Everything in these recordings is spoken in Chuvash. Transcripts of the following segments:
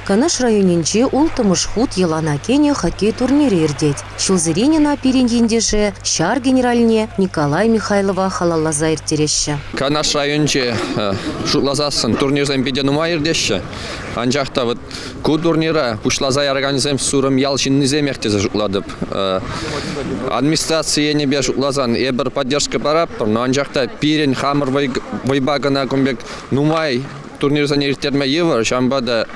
Канаш районӗнче улттӑмӗш хут йӑлана кӗнӗ хоккей турнирӗ иртет. Ҫулсерен ӑна пирӗн ентеше, ҫар генералне Николай Михайлова халалласа ирттереҫҫӗ. Канаш районӗнче шутласассӑн турнирсем питӗ нумай иртеҫҫӗ. Анчах та вот ку турнира пуҫласа яраканӗсем Сурӑм ял ҫыннисемех тесе шутлатӑп. Администраци енӗпе шутласан эпир поддержка паратпӑр, но анчах та пирӗн хамӑр вӑйпа кӑна кун пек нумай турнирсене ирттерме йывӑр, ҫавӑнпа та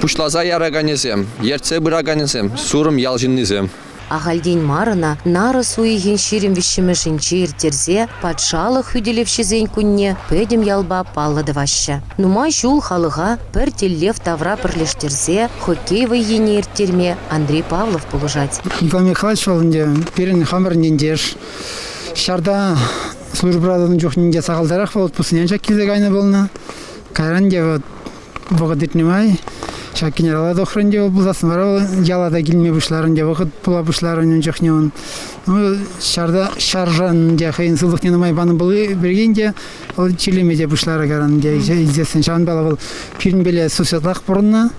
пуҫласа яраканӗсем, ертсе пыраканӗсем Сурӑм ял ҫыннисем. Ахальтен мар ӑна нарӑс уйӑхӗн 23-мӗшӗнче ирттерсе патшалӑх хӳтӗлевҫисен кунне пӗтӗм ялпа паллӑ тӑваҫҫӗ. Нумай ҫул халӑха пӗр тӗллев тавра пӗрлештерсе хоккей вӑййине ирттерме Андрей Павлов пулӑшать. Николай Михайлович вӑл ӗнтӗ пирӗн хамӑрӑн ентеш. Ҫарта службӑра тӑнӑ чухне те сахалтарах вӑл отпускне анчах килсе кайнӑ пулнӑ. Кайран те вот вӑхӑт иртнӗ май ҫак генерала тухрӗ ӗнтӗ вӑл пулсассӑн вара вӑл яла та килме пуҫларӗ ӗнтӗ, вӑхӑт пула пуҫларӗ ун чухне ун. Ну, ҫарта ҫаршӑн ӗнтӗ хӑйӗн сывлӑхне нумай панӑ пирки ӗнтӗ вӑл чирлеме те пуҫларӗ кайран ӗнтӗ илсессӗн. Ҫавӑнпа вӑл пирӗнпеле сусетлах пурӑннӑ.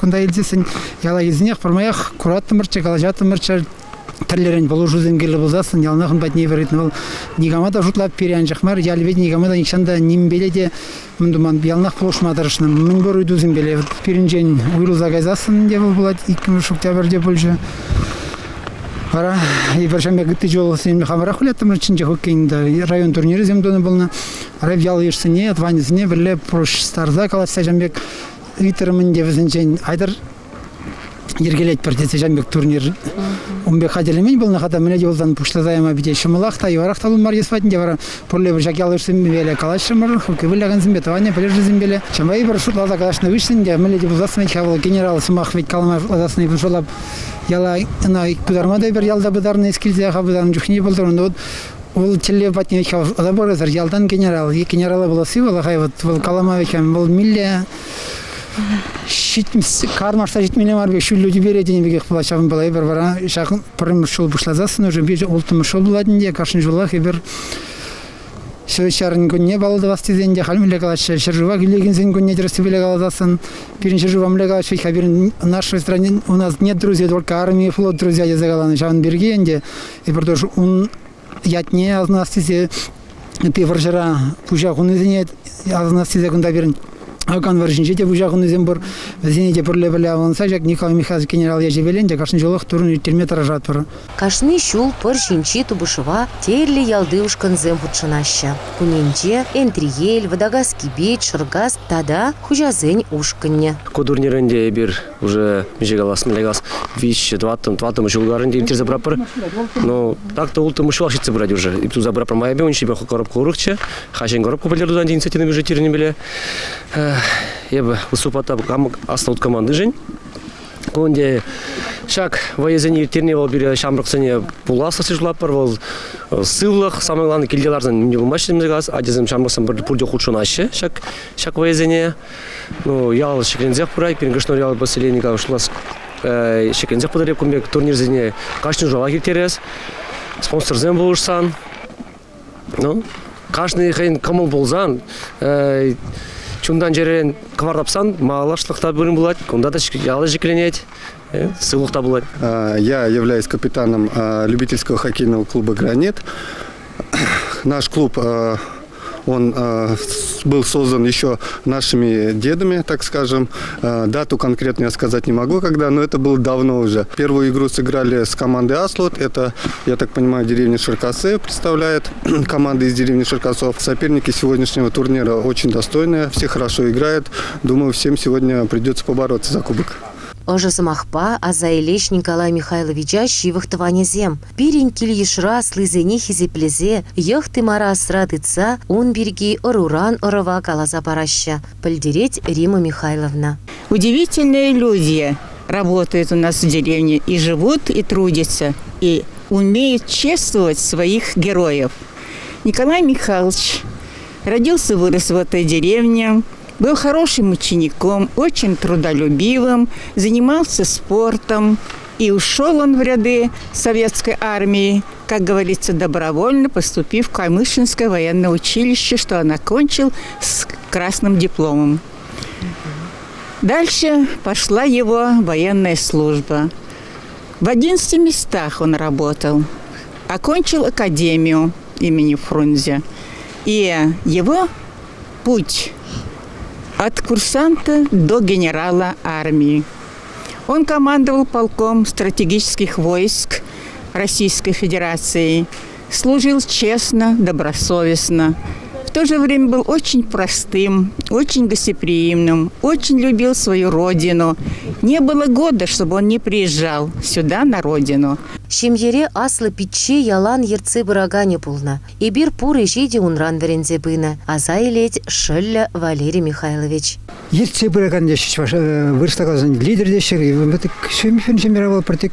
Кунта илсессӗн яла килсенех пӗрмаях кураттӑмӑрччӗ, калаҫаттӑмӑрччӗ. Тӗрлӗрен пулӑшусем кирлӗ пулсассӑн яланах ун патне вӗрентнӗ вӑл. Никама та шутлап пире анчах мар, ялӗпе никама та нихҫан та нимпеле те мӗн туман, яланах пулӑшма тӑрӑшнӑ. Мӗнпур ыйтусемпеле пирӗнчен уйрӑлса кайсассӑн те вӑл пулать, иккӗмӗш октябрьте пулчӗ. Вара эпир ҫавӑн пек ытти ҫулсем хамӑрах выляттӑмӑр чӗнче хоккейӗн та район турнирӗсем тунӑ пулнӑ. Вара ял-йышсене, тӑванӗсене пӗрле пуҫтарса калаҫса ҫавӑн пек ыйтрӑм ӗнтӗ вӗсенчен. Айтӑр йӗркелетпӗр тесе ҫавӑн пек турнир. Ун пек хатӗрлемен пулнӑ-ха та мӗне те пулсан пуҫласа яма питӗ ҫӑмӑлах та, йывӑрах та пулмарӗ патӗнче вара пурле пӗр ҫак ялйышсемпеле калаҫрӑмӑр, хоккей вылякансемпе, тӑванӗ пӗлӗшӗсемпеле. Ҫавӑнпа эпир шутласа калаҫнӑ хыҫҫӑн те мӗнле те пулсассӑн вӗт-ха вӑл генерал сӑмах вӗт калама шутласассӑн эпир шутлап яла ӑна пытарма та эпир ялта пытарнӑ, эс килсе-ха пытарнӑ чухне пултӑр. Вот вӑл тӗллев патне вӗт-ха пырасӑр ялтан генерал, генерала пуласси вӑл хай вот вӑл калама вӗт-ха вӑл милле кармашса ҫитмелле мар пек ҫӳллӗ тӳпере тенӗ пекех пулать. Ҫавӑнпа эпир вара ҫак пӗрремӗш ҫул пуҫласассӑн уже пичӗ улттӑмӗш ҫул пулать ӗнтӗ. Кашни ҫулах эпир Ҫӗр ҫарӗн кунне паллӑ тӑвас тесен те халь мӗнле калаҫҫӗ, ҫӗршыва килекенсен кунне тӗрӗссипе каласассӑн пирӗн ҫӗршыва мӗнле калаҫҫӗ-ха пирӗн нашей стране у нас нет друзей, только армия и флот друзья тесе каланӑ. Ҫавӑн пирки ӗнтӗ эпир тоже ун ятне асӑнас тесе ытти вӑрҫӑра пуҫа хунисене асӑнас тесе кунта пирӗн Афган вӑрҫинче те пуҫа хунисем пур. Вӗсене те пӗрле-пӗрле авланса ҫак Николай Михайлович генерал ячӗпе ӗнтӗ кашни ҫулах турнир ирттерме тӑрӑшатпӑр. Кашни ҫул пӑр ҫинчи тупӑшӑва тӗрлӗ ялти ушкӑнсем хутшӑнаҫҫӗ. Кунӗнче Энтриел, Вӑтакас Кипеч, Шӑркас тата хуҫасен ушкӑнне. Ку турнир ӗнтӗ эпир уже миҫе калас, мӗнле калас, виҫҫӗ, тӑваттӑм, тӑваттӑмӗш ҫул ӗнтӗ ирттерсе пыратпӑр. Ну, так-то улттӑмӗш ҫулах ҫитсе пырать уже. Туса пыратпӑр майӗпе, ун ҫипе коробка урӑхчӗ. Хаҫен коробка пӗлтер тусан инициативный бюджетированиепеле. Эпӗ выступата аслӑ ут командишӗн. Ку ӗнтӗ ҫак вӑйӑсене ирттерни вӑл пире ҫамрӑксене пуласлӑх шутлатпӑр. Вӑл сывлӑх, самое главное, килте ларсан не пулмасть калас. Ачасем, ҫамрӑксем пурте хутшӑнаҫҫӗ ҫак ҫак вӑйӑсене. Ну, ял ҫӗкленсех пырать. Пирӗн Кӑшнур ял поселени шутлас ҫӗкленсех пытӑр кун пек турнирсене кашни ҫулах ирттерес. Спонсорсем пулӑшсан. Ну, кашни хӑйӗн кӑмӑл пулсан, чунтан-чӗререн кӑвар тапсан малашлӑх та пырӑн пулать, кунта та ял ҫӗкленет, сывлӑх та пулать. Я являюсь капитаном любительского хоккейного клуба «Гранит». Наш клуб он был создан еще нашими дедами, так скажем. Дату конкретно я сказать не могу, когда, но это было давно уже. Первую игру сыграли с командой «Аслот». Это, я так понимаю, деревня Ширкасы представляет команды из деревни Ширкасов. Соперники сегодняшнего турнира очень достойные, все хорошо играют. Думаю, всем сегодня придется побороться за кубок. Ӑшӑ сӑмахпа аса илеҫ Николай Михайловича ҫывӑх тӑванӗсем. Пирӗн кил-йышра аслисене хисеплесе, йӑх тымара асра тытса ун пирки ӑруран ӑрӑва каласа параҫҫӗ, пӗлтерет Рима Михайловна. Удивительные люди работают у нас в деревне и живут, и трудятся, и умеют чествовать своих героев. Николай Михайлович родился, вырос в этой деревне, был хорошим учеником, очень трудолюбивым, занимался спортом. И ушел он в ряды советской армии, как говорится, добровольно поступив в Камышинское военное училище, что он окончил с красным дипломом. Дальше пошла его военная служба. В 11 местах он работал. Окончил академию имени Фрунзе. И его путь от курсанта до генерала армии. Он командовал полком стратегических войск Российской Федерации, служил честно, добросовестно. В то же время был очень простым, очень гостеприимным, очень любил свою родину. Не было года, чтобы он не приезжал сюда, на родину. Ҫемьере аслӑ пичче ялан ертсе пыраканӗ пулнӑ. Эпир пур ӗҫе те унран вӗренсе пынӑ, аса илет шӑллӗ Валерий Михайлович. Ертсе пыракан теҫҫӗ чӑваш вырӑсла каласан лидер теҫҫӗ. Ҫемьере вӑл пӗртик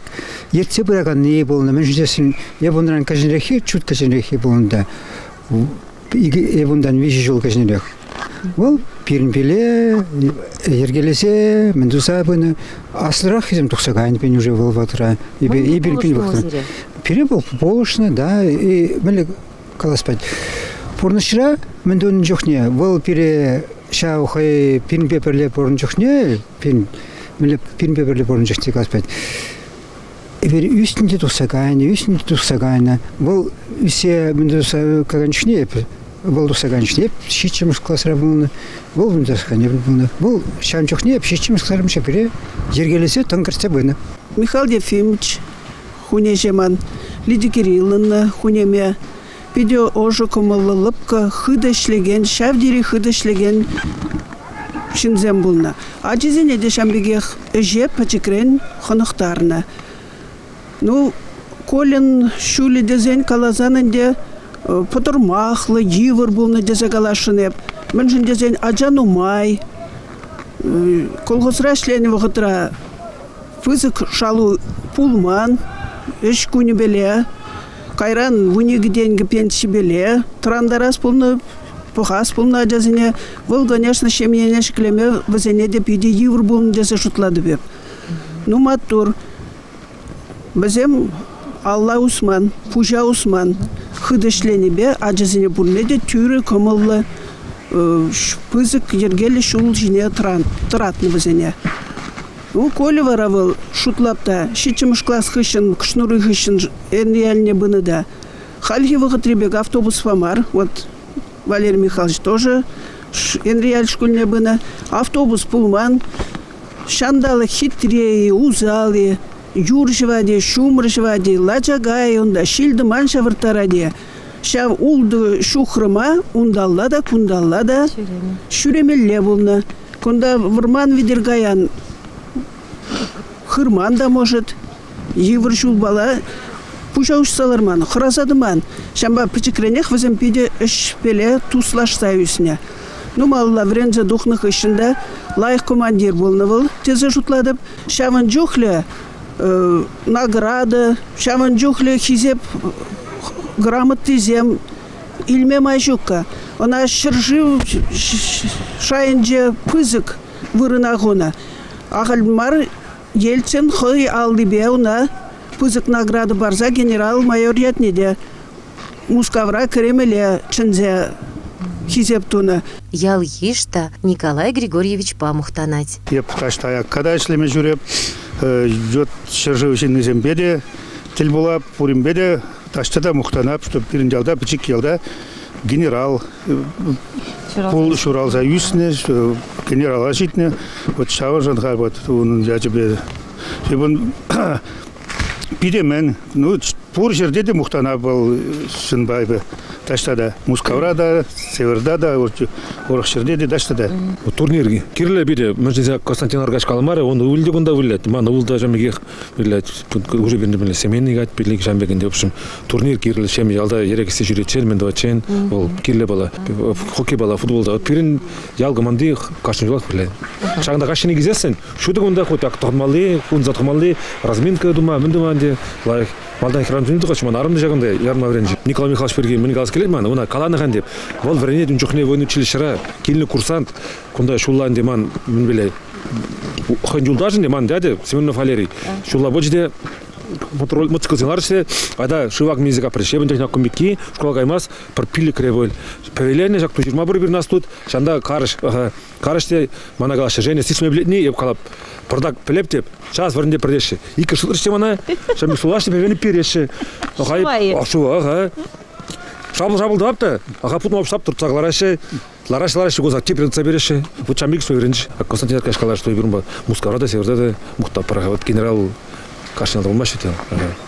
ертсе пыраканни пулнӑ. Мӗншӗн тесен эп унран кӗҫӗнреххи, чут кӗҫӗнреххи пулнӑ та. Эп унтан 3 ҫул кӗҫӗнрех. Вӑл пирӗнпеле йӗркелесе мӗн туса пынӑ. Аслӑраххисем тухса кайнӑ пин уже вӑл вӑхӑтра. Эпир пин вӑхӑтра. Пире вӑл пулӑшнӑ, да, и мӗнле калас пать. Пурнӑҫра мӗн тунӑ чухне вӑл пире ҫав хӑй пирӗнпе пӗрле пурӑннӑ чухне, мӗнле пирӗнпе пӗрле пурӑннӑ чухне калас пать. Эпир ӳснӗ те тухса кайнӑ, ӳснӗ те тухса кайнӑ. Вӑл ӳссе мӗн туса кайнӑ чухне эп вӑл тухса кайнӑ чухне эп ҫиччӗмӗш класра пулнӑ. Вӑл мӗн туса кайнӑ пулнӑ. Вӑл ҫавӑн чухне эп ҫиччӗмӗш класра пире йӗркелесе тӑн кӗртсе пынӑ. Михаил Ефимович хунеҫе ман Лидия Кирилловна хунеме питӗ ӑшӑ кӑмӑллӑ, лӑпкӑ, хытӑ ӗҫлекен, ҫав тери хытӑ ӗҫлекен ҫынсем пулнӑ. Ачисене те ҫавӑн пекех ӗҫе пӗчӗкрен хӑнӑхтарнӑ. Ну, Кольӑн ҫулӗ тесен каласан ӗнтӗ пӑтӑрмахлӑ, йывӑр пулнӑ тесе каласшӑн эп. Мӗншӗн тесен ача нумай. Колхозра ӗҫленӗ вӑхӑтра пысӑк шалу пулман, ӗҫ кунӗпеле. Кайран 12 тенкӗ пенсипеле тӑрантарас пулнӑ, пӑхас пулнӑ ачасене. Вӑл, конечно, ҫемьене ҫӗклеме вӗсене те питӗ йывӑр пулнӑ тесе шутлатӑп эп. Ну, маттур. Вӗсем алла усман, пуҫа усман. Хытӑ ӗҫленипе ачасене пурне те тӳрӗ кӑмӑллӑ, пысӑк йӗркеллӗ ҫул ҫине тӑратнӑ вӗсене. Ну, Коля вара вӑл шутлап та ҫиччӗмӗш класс хыҫҫӑн, Кшнури хыҫҫӑн Энрияльне пынӑ та. Хальхи вӑхӑтри пек автобуспа мар, вот Валерий Михайлович тоже Энрияль шкулне пынӑ. Автобус пулман, ҫанталӑк хитре-и, усал-и, юр ҫӑвать-и, ҫумӑр ҫӑвать-и, лачака-и унта, ҫил-тӑман ҫавӑрттарать-и. Ҫав ултӑ ҫухрӑма унталла та кунталла та ҫӳремелле пулнӑ. Кунта вӑрман витӗр каян хырман та может, йывӑр ҫулпала пуҫа уҫса ларман, хӑраса тӑман. Ҫавӑнпа пӗчӗкренех вӗсем питӗ ӗҫпеле туслашса ӳснӗ. Ну, малалла вӗренсе тухнӑ хыҫҫӑн та лайӑх командир пулнӑ вӑл тесе шутлатӑп. Ҫавӑн чухлӗ награда, ҫавӑн чухлӗ хисеп грамотисем илме май ҫукка. Ӑна ҫӗршыв шайӗнче пысӑк вырӑна хунӑ. Ахаль мар Ельцин хӑй аллипе ӑна пысӑк награда парса генерал-майор ятне те Мускавра Кремле чӗнсе хисеп тунӑ. Ял-йыш та Николай Григорьевичпа мухтанать. Эп таҫта аякка та ӗҫлеме ҫӳреп, ют ҫӗршыв ҫыннисемпе те тӗл пулап, пуринпе те таҫта та мухтанап, что пирӗн ялта, пӗчӗк ялта генерал ҫуралса ӳснӗ, генерала ҫитнӗ. Вот ҫавӑншӑн халь вот унӑн ячӗпе питӗ мӗн, ну, пур ҫӗрте те мухтанап вӑл ҫынпа эпӗ. Таҫта та, Мускавра та, Северта та, урӑх ҫӗрте те, таҫта та. Турнир кирлӗ пире. Мӗншӗн тесен Константин Аркадьевич каламарӗ, он ывӑлӗ те кунта вылять, ман ывӑл та ҫавӑн пекех вылять. Уже пирӗн семейный играть, пирлик ҫавӑн пек ӗнтӗ. В общем, турнир кирлӗ, чем ялта йӗре кӗссе ҫӳретчен, мӗн тӑватчен, вӑл кирлӗ бала. Хоккей бала, футболта. Пирӗн ял команди кашни ҫулах вылять. Ҫакӑнта каҫхине килсессӗн ҫутӑ кунта хоть так тӑхӑнмалли, кунса тӑхӑнмалли, разминка тума, мӗн тума ӗнтӗ лайӑх. Малтан хӗрарӑмсем тухаҫҫӗ, ман арӑм та ҫакӑнта ярма вӗренчӗ. Николай Михайлович пирки мӗн калас килет ман, ӑна каланӑ-ха ӗнтӗ. Вӑл вӗренет ун чухне военный училищӗра, килнӗ курсант. Кунта ҫулла ӗнтӗ ман мӗн пӗле, хӑйӗн юлташӗ ӗнтӗ ман дядя Семенов Валерий. Ҫулла пычӗ те Мотоциклсем ларчӗ, айта шывак мизе капрӗ. Шепӗн техника кумбикки, школа каймас, пӗр пиллӗкре пуль. Пӗвеленӗ ҫак ту ҫырма пур пир нас тут, ҫанта карӑш, карӑш те мана калаҫҫӗ, Женя, сисме пӗлетни, эп калап, пӑртак пӗлеп те, час вӗренте пӗртеҫҫӗ. Иккӗш шутрӗҫ те мана, ҫамми сулаҫҫӗ, пӗвене переҫҫӗ. Шыва-и? Шыва, ага. Шапӑл-шапӑл тӑвап та, ага, путма пуҫлап туртса кӑлараҫҫӗ. Лараҫ, лараҫ, куса тепре тытса береҫҫӗ. Вот ҫам пек вӗренчӗ. Константин Аркадьевич калать, что эпир унпа Мускавра та, Северта та мухтатпӑр. Вот генерал кашни пулмасть те,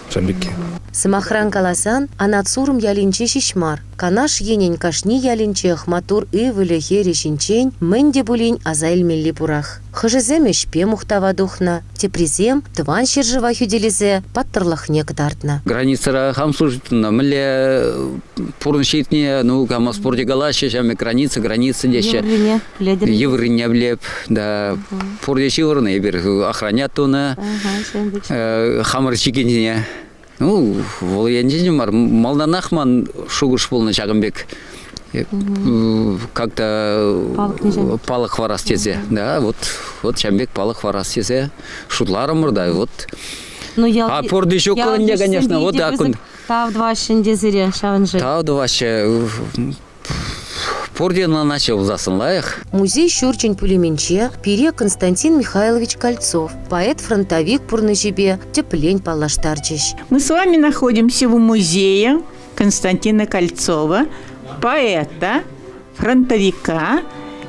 ҫам пекки. Сӑмахран каласан, Анат Сурӑм ялӗнче ҫеҫ мар, Канаш енӗн кашни ялӗнчех маттур ывӑлӗ-хӗрӗ ҫинчен мӗн те пулин аса илмелли пурах. Хӑшӗсем ӗҫпе мухтава тухнӑ, теприсем Тӑван ҫӗршыва хӳтӗлесе паттӑрлӑхне кӑтартнӑ. Границӑра хам служить тунӑ. Мӗнле пурнӑҫ иртни, ну, кама спорте калаҫҫӗ, ҫав граница, граница теҫҫӗ. Йывӑррине пӗлетӗр. Йывӑррине пӗлеп, да. Пурте ҫывӑрнӑ эпир, охранять тунӑ. Хамӑр чикӗне. Ну, вӑл енчен мар. Малтанах ман шухӑш пулнӑ ҫакӑн пек как-то палӑк хӑварас тесе. Да, вот, вот ҫавӑн пек палӑк хӑварас тесе шутларӑмӑр да, вот. Ну, ял, а пурте ҫук ӗнтӗ, конечно, вот так. Тав тӑваҫҫӗ ӗнтӗ сире ҫавӑншӑн. Тав тӑваҫҫӗ. Пурте ӑнланаҫҫӗ пулсассӑн лайӑх. Музей ҫурчӗн пӳлӗмӗнче пире Константин Михайлович Кольцов поэт-фронтовик пурнӑҫӗпе тӗплӗн паллаштарчӗҫ. Мы с вами находимся в музее Константина Кольцова, поэта, фронтовика,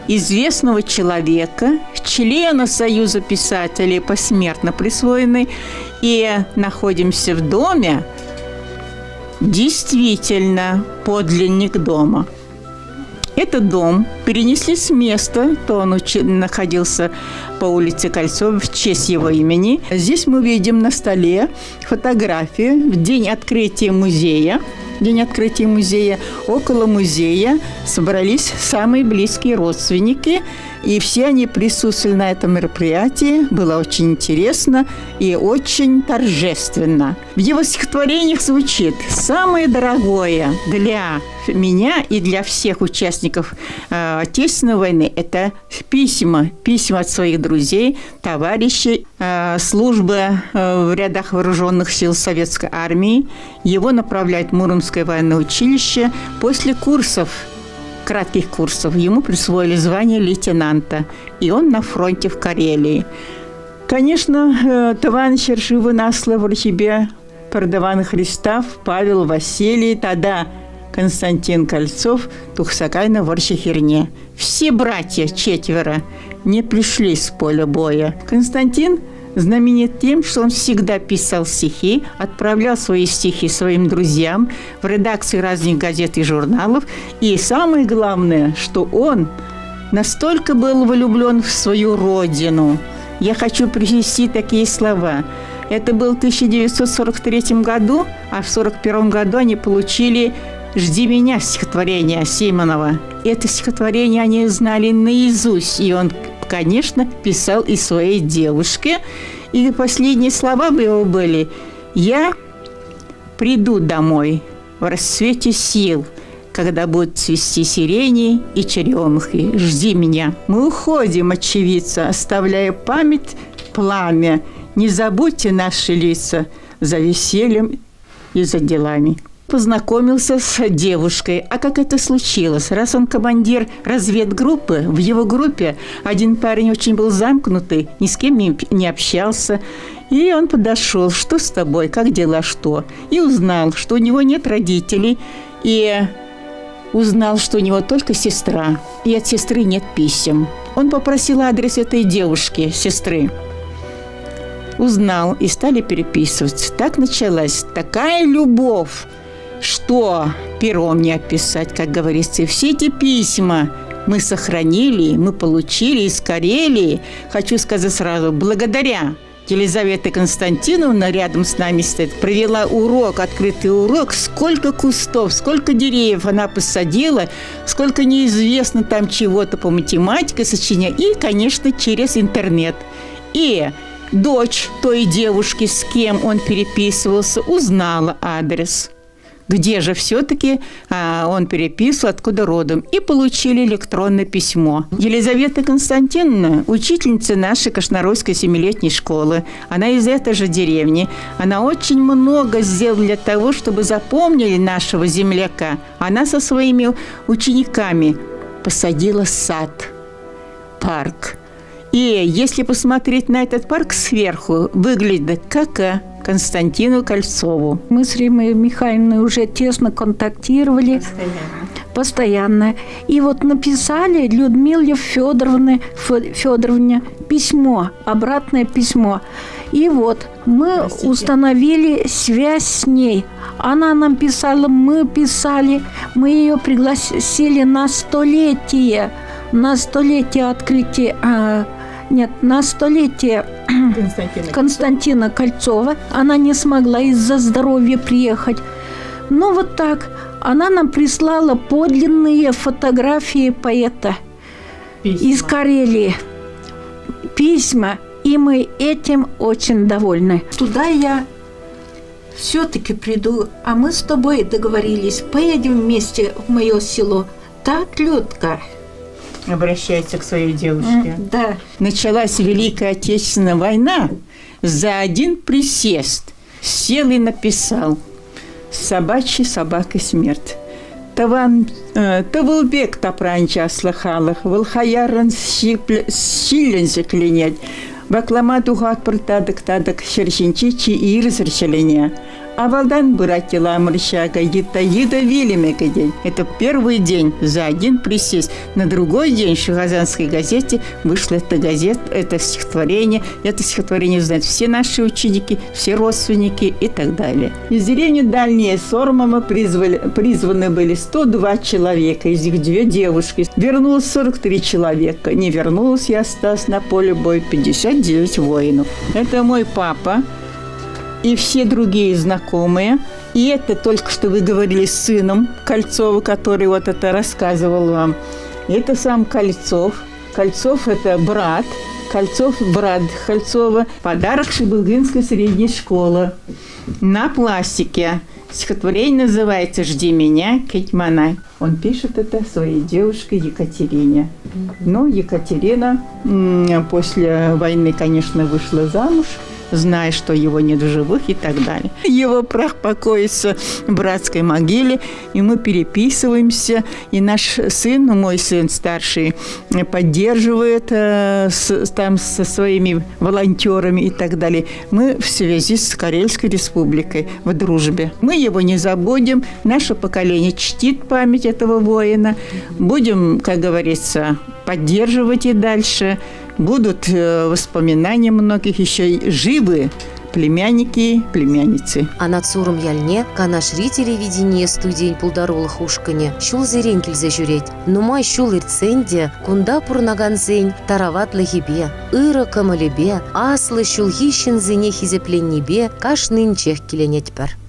известного человека, члена Союза писателей посмертно присвоенный, и находимся в доме, действительно подлинник дома. Этот дом перенесли с места, то он находился по улице Кольцова в честь его имени. Здесь мы видим на столе фотографию в день открытия музея. День открытия музея. Около музея собрались самые близкие родственники, и все они присутствовали на этом мероприятии. Было очень интересно и очень торжественно. В его стихотворениях звучит «Самое дорогое для меня и для всех участников Отечественной войны – это письма. Письма от своих друзей, товарищей, службы в рядах вооруженных сил Советской Армии. Его направляют в Муромское военное училище. После курсов, кратких курсов, ему присвоили звание лейтенанта. И он на фронте в Карелии. Конечно, тӑван ҫӗршывӑн аслӑ вӑрҫипе пӗртӑван Христав, Павел Василий тата Константин Кольцов тухса кайнӑ вӑрҫӑ хирне. Все братья четверо не пришли с поля боя. Константин знаменит тем, что он всегда писал стихи, отправлял свои стихи своим друзьям в редакции разных газет и журналов. И самое главное, что он настолько был влюблен в свою родину. Я хочу привести такие слова. Это был в 1943 году, а в 1941 году они получили «Жди меня» стихотворение Симонова. Это стихотворение они знали наизусть, и он, конечно, писал и своей девушке. И последние слова его были «Я приду домой в расцвете сил, когда будут цвести сирени и черемухи. Жди меня». Мы уходим, очевидца, оставляя память пламя. Не забудьте наши лица за весельем и за делами. Познакомился с девушкой. А как это случилось? Раз он командир разведгруппы, в его группе один парень очень был замкнутый, ни с кем не общался. И он подошел, что с тобой, как дела, что? И узнал, что у него нет родителей, и узнал, что у него только сестра, и от сестры нет писем. Он попросил адрес этой девушки, сестры. Узнал, и стали переписываться. Так началась такая любовь, что пером не описать, как говорится. И все эти письма мы сохранили, мы получили из Карелии. Хочу сказать сразу, благодаря Елизавета Константиновна рядом с нами стоит, провела урок, открытый урок, сколько кустов, сколько деревьев она посадила, сколько неизвестно там чего-то по математике сочиняя, и, конечно, через интернет. И дочь той девушки, с кем он переписывался, узнала адрес. Где же все-таки он переписывал, откуда родом. И получили электронное письмо. Елизавета Константиновна, учительница нашей Кошнаройской семилетней школы, она из этой же деревни. Она очень много сделала для того, чтобы запомнили нашего земляка. Она со своими учениками посадила сад, парк. И если посмотреть на этот парк сверху, выглядит как Константину Кольцову. Мы с Римой Михайловной уже тесно контактировали. Постоянно. И вот написали Людмиле Федоровне, Федоровне письмо, обратное письмо. И вот мы Простите. установили связь с ней. Она нам писала, мы писали, мы ее пригласили на столетие, на столетие открытия, а, нет, на столетие Константина, Константина Кольцова. Она не смогла из-за здоровья приехать. Ну вот так. Она нам прислала подлинные фотографии поэта Письма. из Карелии. Письма. И мы этим очень довольны. Туда я все-таки приду, а мы с тобой договорились, поедем вместе в мое село. Так, Людка? Обращается к своей девушке. Да. Началась Великая Отечественная война. За один присест сел и написал «Собачья собака смерть». Тӑван тӑвӑл пек тапранчӗ аслӑ халӑх, вӑл хаяррӑн ҫиллӗн ҫӗкленет. Ваклама тухатпӑр татӑк-татӑк ҫӗр ҫинчи чи ирсӗр ҫӗлене. Авалтан пырать йӑламӑр ҫакӑ, йытта йытӑ вилӗмӗ кӗтет. Это первый день за один присесть. На другой день в Шихазанской газете вышла эта газета, это стихотворение. Это стихотворение знают все наши ученики, все родственники и так далее. Из деревни Дальние Сормово призвали, призваны были 102 человека, из них две девушки. Вернулось 43 человека. Не вернулось и осталось на поле боя 59 воинов. Это мой папа и все другие знакомые. И это только что вы говорили с сыном Кольцова, который вот это рассказывал вам. Это сам Кольцов. Кольцов – это брат. Кольцов – брат Кольцова. Подарок Шебелдинской средней школы. На пластике. Стихотворение называется «Жди меня, кӗт мана». Он пишет это своей девушке Екатерине. Ну, Екатерина после войны, конечно, вышла замуж – зная, что его нет в живых и так далее. Его прах покоится в братской могиле, и мы переписываемся, и наш сын, мой сын старший, поддерживает с, там со своими волонтерами и так далее. Мы в связи с Карельской республикой в дружбе. Мы его не забудем, наше поколение чтит память этого воина. Будем, как говорится, поддерживать и дальше. Будут воспоминания многих еще живы племянники, племянницы. Анат Сурӑм ялне Канашри телевидени студийӗн пултарулӑх ушкӑнӗ ҫулсерен килсе ҫӳрет. Нумай ҫул иртсен те кунта пурӑнакансен тараватлӑхӗпе, ырӑ кӑмӑлӗпе, аслӑ ҫулхи ҫынсене хисепленнипе кашнинчех киленетпӗр.